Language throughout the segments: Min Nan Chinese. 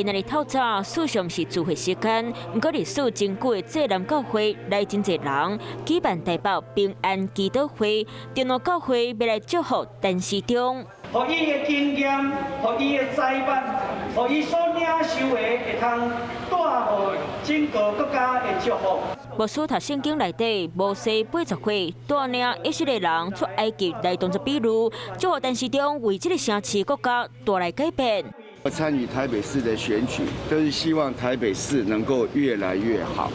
今仔日透早，事實上是聚會時間，毋過歷史真久的濟南教會來真濟人，舉辦台北平安祈禱會，長老教會欲來祝福陳時中。予伊的經驗，予伊的才幹，予伊所領受的，會通帶予整個國家的祝福。牧師讀聖經內底，摩西80歲帶領以色列人出埃及來當作比喻，祝福陳時中為這个城市國家帶來改變。我參與台北市的選舉，都是希望台北市能夠越來越好，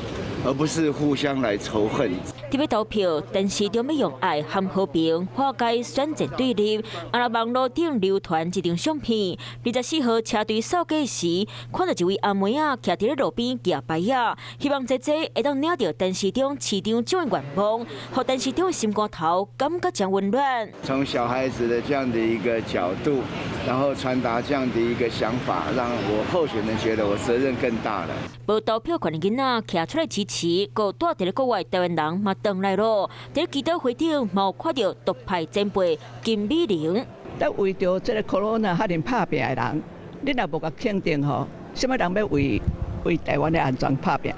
而不是互相來仇恨。特別投票，陳時中欲用愛和和平化解選戰對立。啊，網路頂流傳一張相片，24號車隊掃街時，看到一位阿妹仔徛佇咧路邊舉牌仔，希望這這會當領著陳時中市長這個願望，予陳時中的心肝頭感覺誠溫暖。從小孩子的這樣的一個角度，然後傳達這樣的一個想法，讓我候選人覺得我責任更大了。無投票權的囡仔徛出來支持，閣住佇咧國外台灣人嘛轉來囉。佇祈禱會頂，嘛有看著獨派前輩金美玲。但為著這个 corona 遐爾拍拚的人，你若無共肯定吼，啥物人欲為台灣的安全拍拚？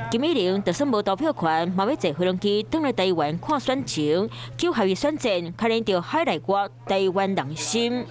金美玲就算無投票權，嘛欲坐飛機轉來台灣看選情，求合意選戰，牽連著海內外台灣人心。